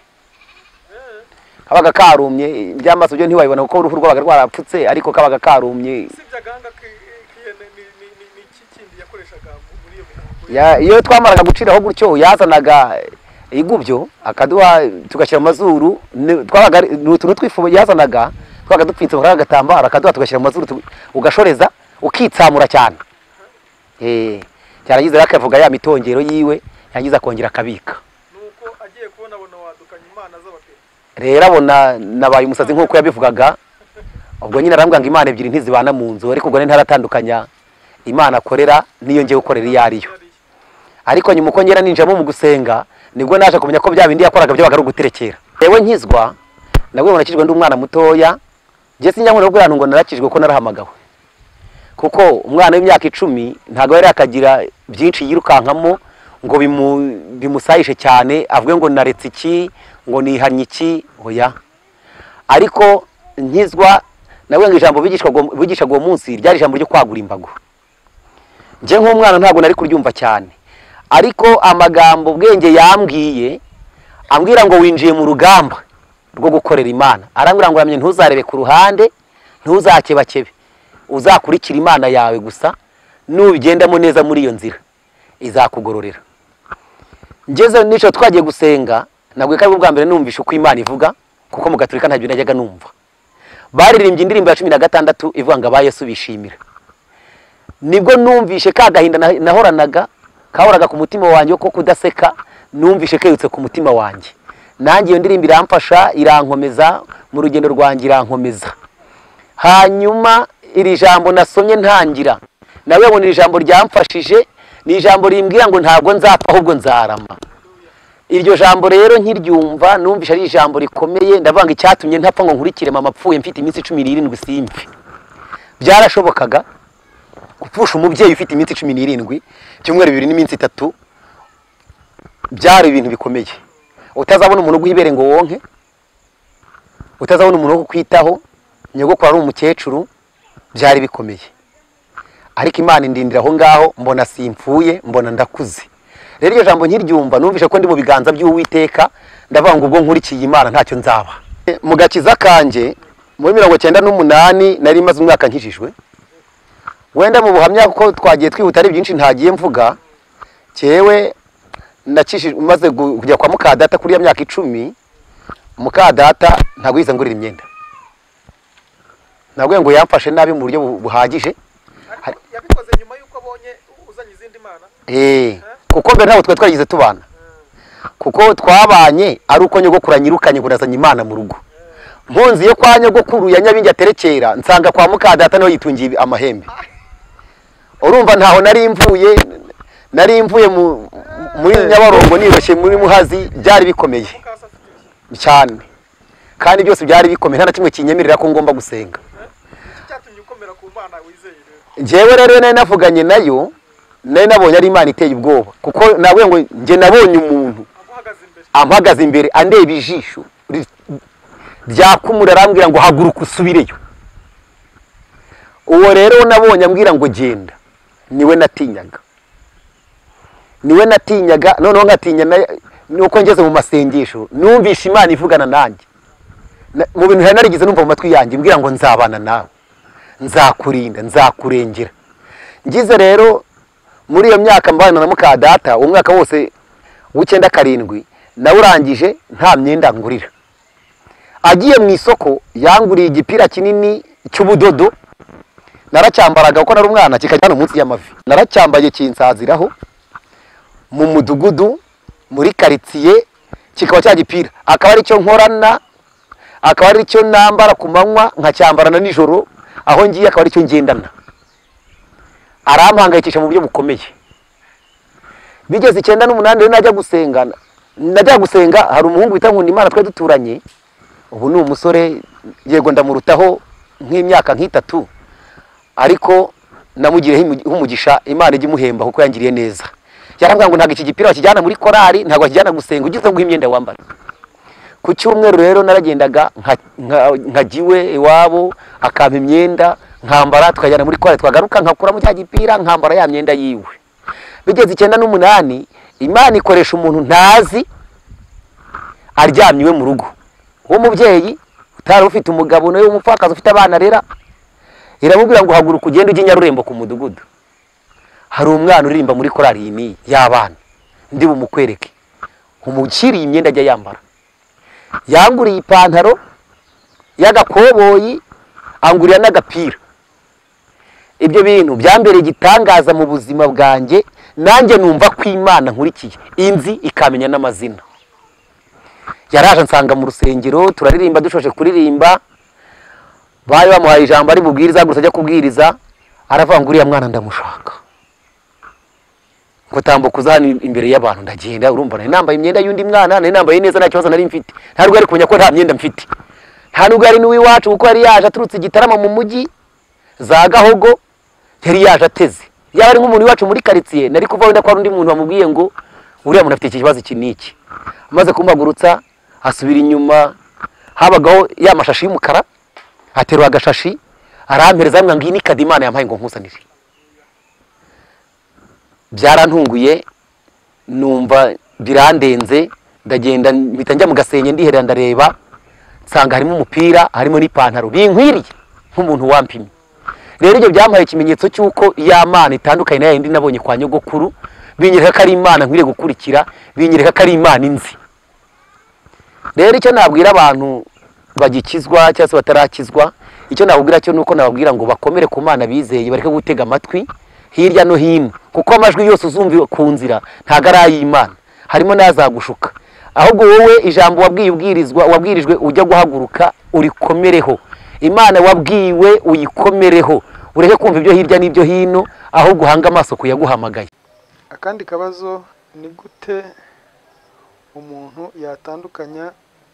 kabaga karumye. Iby'amaso byo ntiwabibona kuko uruhu rwabaga rwarapfutse, ariko kabaga karumye. Iyo twamaraga guciraho gutyo, yazanaga igubyo akaduha tugashyira mu mazuru. Twabaga ni utuntu tw'ifu yazanaga, twabaga dupfutse muri agatambaro, akaduha tugashyira mu mazuru, ugashoreza ukitsamura cyane. Cyarangiza akavuga ya mitongero yiwe, yangiza akongera akabika. Nuko agiye kubona abona wadukanye imana z'abapera. Rero abona nabaye umusazi nk'uko yabivugaga. Ubwo nyine arambwira ngo imana ebyiri ntizibana mu nzu, ariko ubwo ntaratandukanya imana akorera niyo ngiye gukorera iyo ariyo. Ariko nyuma uko ngera ninjamo mu gusenga, nibwo naje kumenya ko bya bindi yakoraga byabaga ari uguterekera. Yewe nkizwa nabwo nakijwe ndi umwana mutoya, ngiye sinjya nkunda kubwira ngo narakijwe ko narahamagawe, kuko umwana w'imyaka 10 ntabwo yari akagira byinshi yirukankamo ngo bimusayishe cyane avuge ngo naretse iki, ngo nihanye iki, oya. Ariko nkizwa nabwo ngo ijambo bigishaga uwo munsi ryari ijambo ryo kwagura imbago. Nje nk'umwana ntabwo nari kuryumva cyane, ariko amagambo Bwenge yambwiye, ambwira ngo winjiye mu rugamba rwo gukorera Imana, arambwira ngo yamenye ntuzarebe ku ruhande, ntuzakebakebe, uzakurikira Imana yawe gusa, nubigendamo neza muri iyo nzira izakugororera. Ngeze nico twagiye gusenga, nabwo ko bwa mbere numvishe uko Imana ivuga, kuko mu Gatolika ntabyo najyaga numva. Baririmbye indirimbo ya 16 ivuga ngo aba Yesu bishimira. Nibwo numvishe ka gahinda nahoranaga, kahoraga ku mutima wanjye ko kudaseka, numvishe keyutse ku mutima wanjye. Nanjye iyo ndirimbo iramfasha, irankomeza mu rugendo rwanjye, irankomeza. Hanyuma iri jambo nasomye ntangira, nawe ngo ni ijambo ryamfashije, ni ijambo rimbwira ngo ntabwo nzapfa ahubwo nzarama. Iryo jambo rero nkiryumva numvishe ari ijambo rikomeye, ndavuga ngo icyatumye ntapfa ngo nkurikire mama apfuye mfite iminsi 17 simfe. Byarashobokaga gupfusha umubyeyi ufite iminsi 17, icyumweru 2 n'iminsi 3, byari ibintu bikomeye. Utazabona umuntu uguhibere ngo wonke, utazabona umuntu wo kukwitaho, nyogokuru ari umukecuru, byari bikomeye. Ariko Imana indindira aho ngaho, mbona simpfuye, mbona ndakuze. Rero iryo jambo nkiryumva numvishe ko ndi mu biganza by'Uwiteka, ndavuga ngo ubwo nkurikiye Imana ntacyo nzaba. Mu gakiza kanjye muri 1998 nari maze umwaka nkijijwe. Wenda mu buhamya kuko twagiye twihuta ari byinshi ntagiye mvuga, cyewe nakishijwe maze kujya kwa mukadata kuri ya myaka 10, mukadata ntabwo yize ngurira imyenda. Nabwo ngo yamfashe nabi mu buryo buhagije. Yabikoze nyuma yuko abonye uzanye izindi mana. Kuko mbere ntabwo twari twarigize tubana. Kuko twabanye ari uko nyogokuru anyirukanye ngo nazanye Imana mu rugo. Mpunzi yo kwa nyogokuru ya Nyabingi aterekera, nsanga kwa mukadata niho yitungiye amahembe. Urumva ntaho nari mvuye, nari mvuye muri Nyabarongo niroshye muri Muhazi, byari bikomeye cyane. Kandi byose byari bikomeye, nta na kimwe kinyemerera ko ngomba gusenga. Njyewe rero nari navuganye nayo, nari nabonye ari Imana iteye ubwoba, kuko nawe ngo nge nabonye umuntu ampagaze imbere andeba ijisho ryakumura, arambwira ngo haguruka usubireyo. Uwo rero nabonye ambwira ngo genda, niwe natinyaga, niwe natinyaga. Noneho nkatinya nuko ngeze mu masengesho numvishe Imana ivugana nanjye mu bintu nari narigeze numva mu matwi yanjye, imbwira ngo nzabana nawe, nzakurinda, nzakurengera. Ngize rero muri iyo myaka mbana na mukadata, umwaka wose w'97 nawurangije nta myenda ngurira. Agiye mu isoko yanguriye igipira kinini cy'ubudodo, naracyambaraga kuko nari umwana, kikajya no munsi y'amavi. Naracyambaye kinsaziraho mu mudugudu muri quartier, kikaba cya gipira akaba ari cyo nkorana, akaba ari cyo nambara ku manywa, nkacyambarana nijoro aho ngiye, akaba ari cyo ngendana. Arampangayikisha mu buryo bukomeye. Bigeze 98 rero najya gusenga, najya gusenga hari umuhungu wita Nkundimana twe duturanye, ubu ni umusore yego ndamurutaho nk'imyaka nk'itatu, ariko namugireho umugisha, Imana ijye imuhemba kuko yangiriye neza. Yarambwira ngo ntabwo iki gipira wakijyana muri korari, ntabwo wakijyana gusenga, ugize ngo imyenda wambara. Ku cyumweru rero naragendaga nkagiwe iwabo akampa imyenda nkambara, tukajyana muri korari, twagaruka nkakuramo cya gipira nkambara ya myenda yiwe. Bigeze 98 Imana ikoresha umuntu ntazi aryamye iwe mu rugo, uwo mubyeyi utari ufite umugabo nawe w'umupfakazi ufite abana rera, iramubwira ngo haguruka ugende ujye Nyarurembo ku mudugudu, hari umwana uririmba muri korari iyi n'iyi y'abana, ndi bumukwereke, umushyiriye imyenda ajya yambara. Yanguriye ipantaro y'agakoboyi, angurira n'agapira. Ibyo bintu byambereye igitangaza mu buzima bwanjye, nanjye numva ko Imana nkurikiye inzi ikamenya n'amazina. Yaraje ansanga mu rusengero turaririmba, dushoje kuririmba bari bamuhaye ijambo ari bubwiriza, gusa ajya kubwiriza aravuga ngo uriya mwana ndamushaka, ngo tambuka uza hano imbere y'abantu. Ndagenda, urumva nari nambaye imyenda y'undi mwana, nari nambaye neza nta kibazo nari mfite, ntabwo ari kumenya ko nta myenda mfite, nta nubwo ari n'uw'iwacu kuko yari yaje aturutse Igitarama mu mujyi za Gahogo, yari yaje ateze. Yaba ari nk'umuntu iwacu muri quartier nari kuva wenda ko hari undi muntu wamubwiye ngo uriya muntu afite iki kibazo iki n'iki. Amaze kumagurutsa asubira inyuma, habagaho ya mashashi y'umukara, aterura agashashi arampereza, ambwira ngo iyi ni kado Imana yampaye ngo nkusanire. Byarantunguye numva birandenze, ndagenda mpita njya mu gasenye ndiherera ndareba, nsanga harimo umupira harimo n'ipantaro binkwiriye nk'umuntu wampimye. Rero ibyo byampaye ikimenyetso cy'uko ya Mana itandukanye na yindi nabonye kwa nyogokuru, binyereka ko ari Imana nkwiriye gukurikira, binyereka ko ari Imana inzi. Rero icyo nabwira abantu bagikizwa cyangwa se batarakizwa, icyo nababwira cyo nuko nababwira ngo bakomere ku Mana bizeye, bareke gutega amatwi hirya no hino, kuko amajwi yose uzumva ku nzira ntago ari ay'Imana, harimo n'azagushuka. Ahubwo wowe ijambo wabwiye ubwirizwa wabwirijwe ujya guhaguruka urikomereho, Imana wabwiwe uyikomereho, ureke kumva ibyo hirya n'ibyo hino, ahubwo uhanga amaso kuyaguhamagaye. Akandi kabazo ni gute umuntu yatandukanya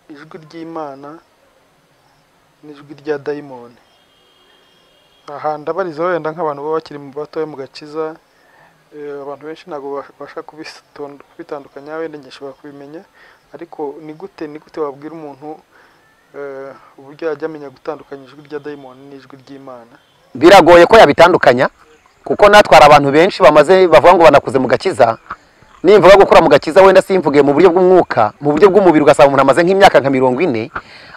ijwi ry'Imana n'ijwi rya dayimoni? Aha ndabariza wenda nk'abantu baba bakiri mu batoya mu gakiza, abantu benshi ntabwo babasha kubitandukanya, wenda ngishobora kubimenya, ariko ni gute wabwira umuntu uburyo yajya amenya gutandukanya ijwi rya dayimoni n'ijwi ry'Imana? Biragoye ko yabitandukanya, kuko natwara abantu benshi bamaze bavuga ngo banakuze mu gakiza. Nimvuga gukura mu gakiza wenda simvuge mu buryo bw'umwuka, mu buryo bw'umubiri ugasanga umuntu amaze nk'imyaka nka 40,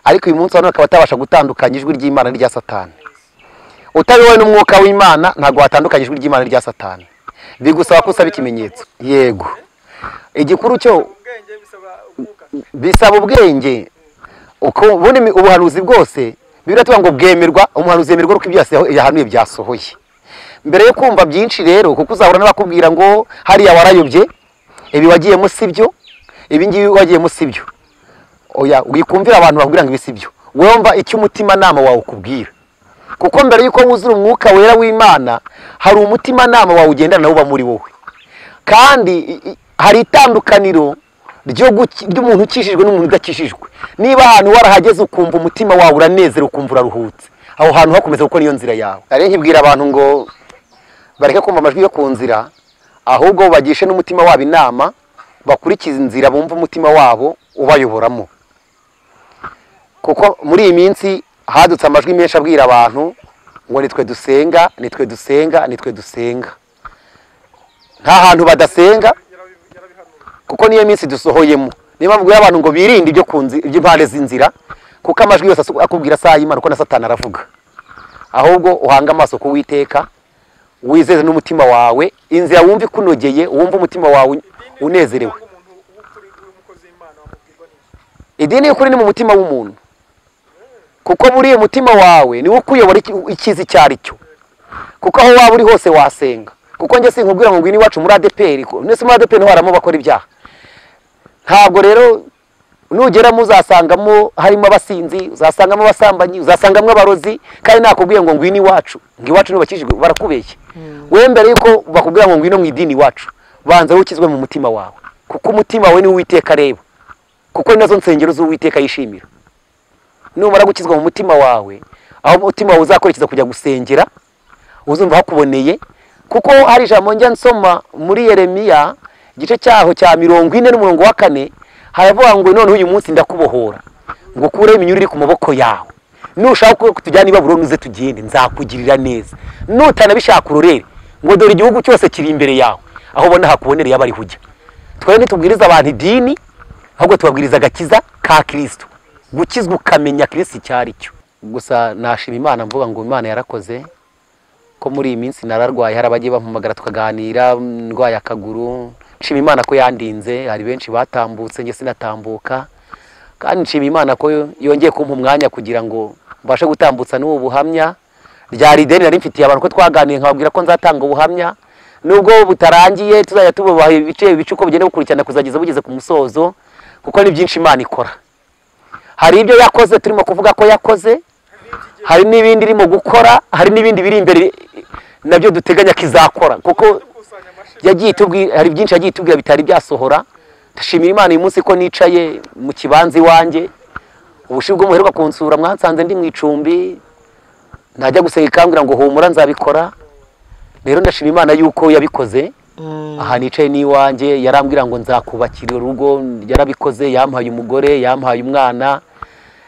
ariko uyu munsi akaba atabasha gutandukanya ijwi ry'Imana n'irya Satani. Utabiwe n'umwuka w'Imana ntabwo watandukanya ijwi ry'Imana n'irya Satani, bigusaba ko usaba ikimenyetso. Yego, igikuru cyo bisaba ubwenge. Uko ubundi ubuhanuzi bwose biratuba ngo bwemerwa, umuhanuzi yemerwa uko ibyo yahanuye byasohoye. Mbere yo kumva byinshi rero, kuko uzahura n'abakubwira ngo hariya warayobye, ibi wagiyemo sibyo, ibi ngibi wagiyemo sibyo. Oya, wikumvira abantu bakubwira ngo ibi sibyo, wumva icyo umutima nama wawe ukubwira. Kuko mbere yuko wuzura umwuka wera w'Imana, hari umutima nama wawe ugendana nawo uba muri wowe. Kandi hari itandukaniro ry'umuntu ukishijwe n'umuntu udakishijwe. Niba ahantu warahageze ukumva umutima wawe uranezera, ukumva uraruhutse, aho hantu hakomeza kuko niyo nzira yawe. Ari nkibwira abantu ngo bareke kumva amajwi yo ku nzira, ahubwo bagishe n'umutima wabo inama, bakurikize inzira bumva umutima wabo ubayoboramo. Kuko muri iyi minsi hadutse amajwi menshi abwira abantu ngo nitwe dusenga, nitwe dusenga, nitwe dusenga. Nta hantu badasenga, kuko niyo minsi dusohoyemo. Niyo mpamvu abantu ngo birinde ibyo ku nzira, iby'impande z'inzira, kuko amajwi yose akubwira saa y'Imana, uko na Satani aravuga. Ahubwo uhanga amaso ku Uwiteka, wizeze n'umutima wawe, inzira wumva ikunogeye, wumva umutima wawe unezerewe. Idini y'ukuri ni mu mutima w'umuntu, kuko buriya umutima wawe niwo ukuyobora ikizi icyo ari cyo. Kuko aho waba uri hose wasenga. Kuko njye sinkubwira ngo ngwino iwacu muri ADEPR, nese muri ADEPR niho haramo bakora ibyaha. Ntabwo rero nugeramo uzasangamo harimo abasinzi, uzasangamo abasambanyi, uzasangamo abarozi, kandi nakubwiye ngo ngwino iwacu, ngo iwacu nubakijwe barakubeshye. Wewe mbere yuko bakubwira ngo ngwino mu idini iwacu, Banza ukizwe mu mutima wawe, kuko umutima wawe ni Uwiteka areba, kuko ni nazo nsengero z'Uwiteka yishimira. Numara gukizwa mu mutima wawe, aho umutima wawe uzakurikiza kujya gusengera, uzumva hakuboneye. Kuko hari ijambo njya nsoma muri Yeremiya igice cyaho cya 40 n'umurongo wa 4, haravuga ngo none uyu munsi ndakubohora ngo ukure iminyururu iri ku maboko yawe, nushaka ko tujyana i Babuloni uze tugende, nzakugirira neza, nutanabishaka urorere, ngo dore igihugu cyose kiri imbere yawe, aho ubona hakubonereye abari hujya. Twebwe ntitubwiriza abantu idini, ahubwo tubabwiriza agakiza ka Kristo, gukizwa ukamenya Kristo icyo ari cyo. Gusa nashima Imana mvuga ngo Imana yarakoze, ko muri iyi minsi nararwaye, hari abagiye bampamagara tukaganira, ndwaye akaguru. Nshima Imana ko yandinze, hari benshi batambutse njye sinatambuka, kandi nshima Imana ko yongeye kumpa umwanya kugira ngo mbashe gutambutsa n'ubu buhamya. Ryari ideni nari mfitiye abantu ko twaganiye, nkababwira ko nzatanga ubuhamya nubwo butarangiye, tuzajya tububaha ibice uko bugenda bukurikirana kuzageza bugeze ku musozo, kuko ni byinshi Imana ikora. Hari ibyo yakoze turimo kuvuga ko yakoze, hari n'ibindi irimo gukora, hari n'ibindi biri imbere nabyo duteganya kizakora, kuko yagiye itubwira, hari byinshi yagiye itubwira bitari byasohora. Ndashimira Imana uyu munsi ko nicaye mu kibanza iwanjye. Ubushize bwo muheruka kunsura mwansanze ndi mu icumbi, najya gusenga ikambwira ngo humura nzabikora. Rero ndashima Imana yuko yabikoze. Aha nicaye n'iwanjye, yarambwira ngo nzakubakira urugo, yarabikoze, yampaye umugore, yampaye umwana.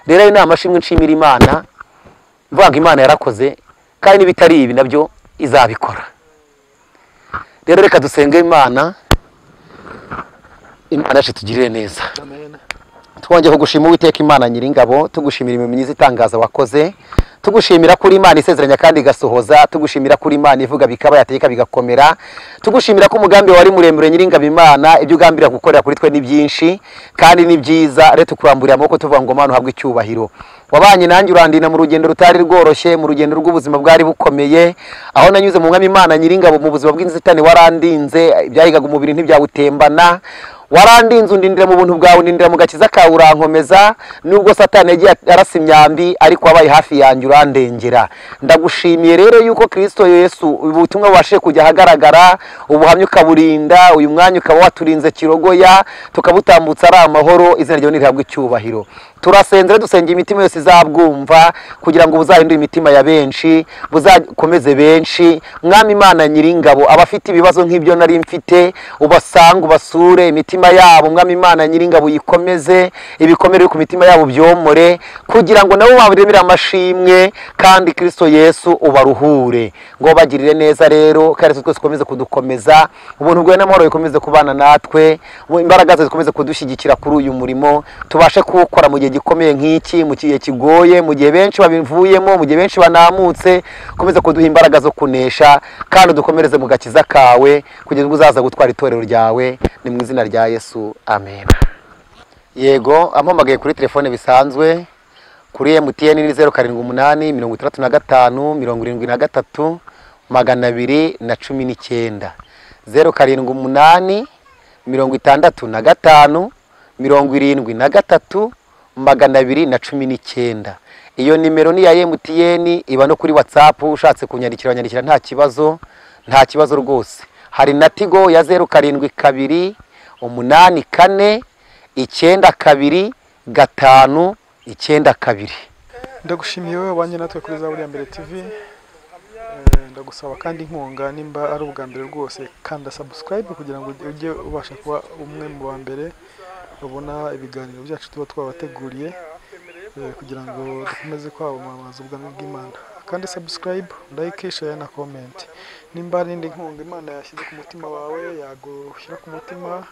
Rero ayo ni amashimwe nshimira Imana, mvuga ngo Imana yarakoze, kandi n'ibitari ibi nabyo izabikora. Rero reka dusenge Imana, Imana yacu itugirire neza. Twongeye kugushima Uwiteka Imana Nyiringabo, tugushimira imirimo myiza itangaza wakoze, tugushimira kuri Imana isezeranya kandi igasohoza, tugushimira kuri Imana ivuga bikaba, yategeka bigakomera, tugushimira ko umugambi wari muremure Nyiringabo Imana, ibyo ugambira gukorera kuri twe ni byinshi kandi ni byiza. Rero tukuramburira amaboko tuvuga ngo Mana uhabwe icyubahiro. Wabanye nanjye urandinda mu rugendo rutari rworoshye, mu rugendo rw'ubuzima bwari bukomeye, aho nanyuze mu Mwami Imana Nyiringabo mu buzima bw'inzitane warandinze, ibyahigaga umubiri ntibyawutembana, warandinze undindira mu buntu bwawe, undindira mu gakiza kawe urankomeza, nubwo Satani yagiye arasa imyambi, ariko wabaye hafi yanjye urandengera. Ndagushimiye rero yuko Kristo Yesu ubutumwa bubashije kujya ahagaragara, ubuhamya ukaburinda, uyu mwanya ukaba waturinze kirogoya, tukabutambutsa ari amahoro, izina ryawe nirihabwe icyubahiro. Turasenze dusenga imitima yose izabwumva, kugira ngo buzahindure imitima ya benshi, buzakomeze benshi. Mwami Imana Nyiringabo, abafite ibibazo nk'ibyo nari mfite, ubasanga ubasure imitima yabo. Mwami Imana Nyiringabo uyikomeze, ibikomere ku mitima yabo byomore, kugira ngo nabo baburemere amashimwe, kandi Kristo Yesu ubaruhure. Ngo bagirire neza rero, kandi twese ukomeze kudukomeza, ubuntu bwawe n'amahoro bikomeze kubana natwe, imbaraga zawe zikomeze kudushyigikira kuri uyu murimo, tubashe kuwukora mu gihe gikomeye nk'iki, mu gihe kigoye, mu gihe benshi babivuyemo, mu gihe benshi banamutse. Ukomeze kuduha imbaraga zo kunesha, kandi udukomereze mu gakiza kawe kugeza ubwo uzaza gutwara itorero ryawe. Ni mu izina rya Yesu, amen. Yego, ampamagaye kuri telefone bisanzwe kuri MTN ni 078 65 73 219, 078 65 73 219. Iyo nimero ni ya MTN, iba no kuri WhatsApp, ushatse kunyandikira wanyandikira nta kibazo, nta kibazo rwose. Hari na Tigo ya 072 84 92 5 92. Ndagushimiye wowe wabanye natwe kuri Zaburi ya Mbere TV. Ndagusaba kandi inkunga, nimba ari ubwa mbere rwose kanda subscribe kugira ngo ujye ubasha kuba umwe mu ba mbere babona ibiganiro byacu tuba twabateguriye, kugira ngo dukomeze kwamamaza ubwami bw'Imana. Kandi subscribe, like, share na comment. Nimba hari indi nkunga Imana yashyize ku mutima wawe, yagushyira ku mutima,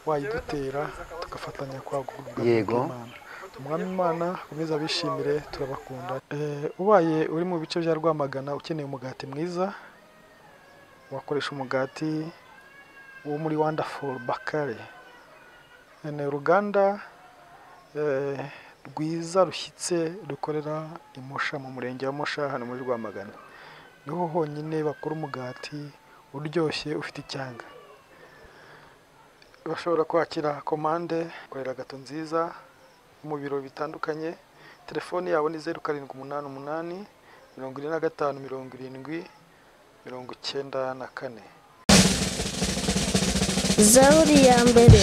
wayidutera tugafatanya kwagura ubwami bw'Imana. Umwami Imana akomeze abishimire, turabakunda. Ubaye uri mu bice bya Rwamagana ukeneye umugati mwiza, wakoresha umugati wo muri Wonderful Bakery. Ni uruganda rwiza rushyitse rukorera i Musha, mu murenge wa Musha hano muri Rwamagana. Niho honyine bakora umugati uryoshye ufite icyanga. Bashobora kwakira komande, korera gato nziza mu biro bitandukanye. Telefoni yabo ni 0788 45 70 94. Zaburi ya mbere.